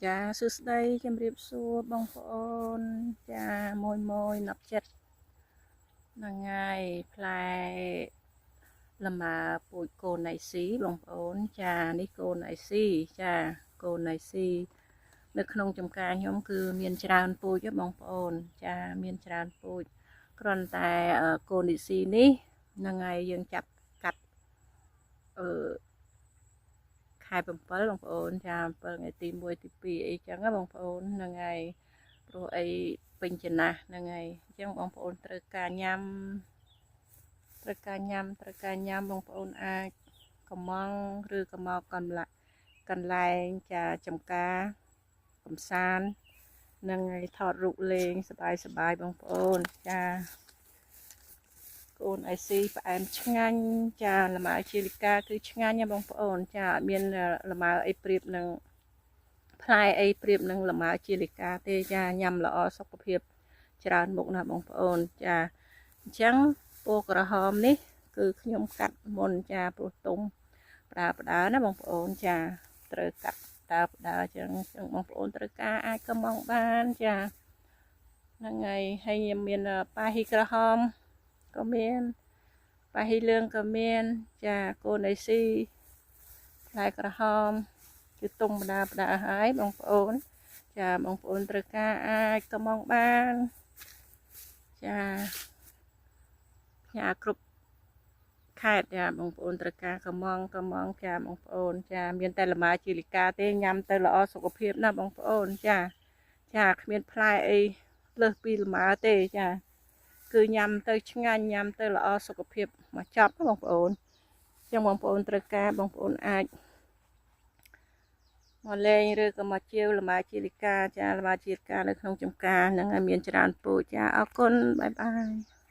ចាសួស្តីជំរាបសួរបងប្អូនចាមួយមួយណប់ចិត្តហ្នឹងហើយផ្លែលម៉ើពូជកូនណៃស៊ីបងប្អូនចានេះកូនណៃស៊ីចាកូនណៃស៊ីនៅក្នុងចំការខ្ញុំគឺមានច្រើនពូជបងប្អូនចាមានច្រើនពូជគ្រាន់តែកូនណៃស៊ីនេះហ្នឹងហើយយើងចាប់កាត់អឺខែ7បងប្អូនចា7ថ្ងៃទី1ទី2អីចឹងណាបងប្អូនហ្នឹងហើយព្រោះអីពេញចំណាស់ហ្នឹងហើយអញ្ចឹងបងប្អូនត្រូវការញ៉ាំត្រូវការញ៉ាំត្រូវការញ៉ាំបងប្អូនអាចកំងឬក៏មកកន្លែងចាចំការកំសាន្តនឹងឲ្យថតរូបលេងសบายសบายបងប្អូនចាកូនអៃស៊ីផ្អែមឆ្ងាញ់ចាលម៉ើជាលិកាគឺឆ្ងាញ់ណាបងប្អូនចាអត់មានលម៉ើអីប្រៀបនឹងផ្លែអីប្រៀបនឹងលម៉ើជាលិកាទេចាញ៉ាំល្អសុខភាពច្រើនមុខណាបងប្អូនចាអញ្ចឹងពណ៌ក្រហមនេះគឺខ្ញុំកាត់មុនចាព្រោះទុំផ្ដើផ្ដើណាបងប្អូនចាត្រូវកាត់តើផ្ដើអញ្ចឹងបងប្អូនត្រូវការអាចកំងបានចាហ្នឹងហើយហើយខ្ញុំមានប៉ាហ៊ីក្រហមក៏មានប៉ាហ៊ីលឿងក៏មានចាកូនអេស៊ីផ្លែក្រហមគឺទុំបដាបដាហើយបងប្អូនចាបងប្អូនត្រូវការអាចកំងបានចាផ្ញើគ្រប់ខេត្តចាបងប្អូនត្រូវការកំងកំងចាបងប្អូនចាមានតែលម៉ាជីលីកាទេញ៉ាំទៅល្អសុខភាពណាបងប្អូនចាចាគ្មានផ្លែអីលើសពីលម៉ាទេចាគឺញ៉ាំទៅឆ្ងាញ់ញ៉ាំទៅល្អសុខភាពមកចប់បងប្អូនចឹងបងប្អូនត្រូវការបងប្អូនអាចមកលេងឬក៏មកជាវលម៉ាជីលីកាចាលម៉ាជីលីកានៅក្នុងចំការហ្នឹងហើយមានច្រើនពូជចាអរគុណបាយបាយ។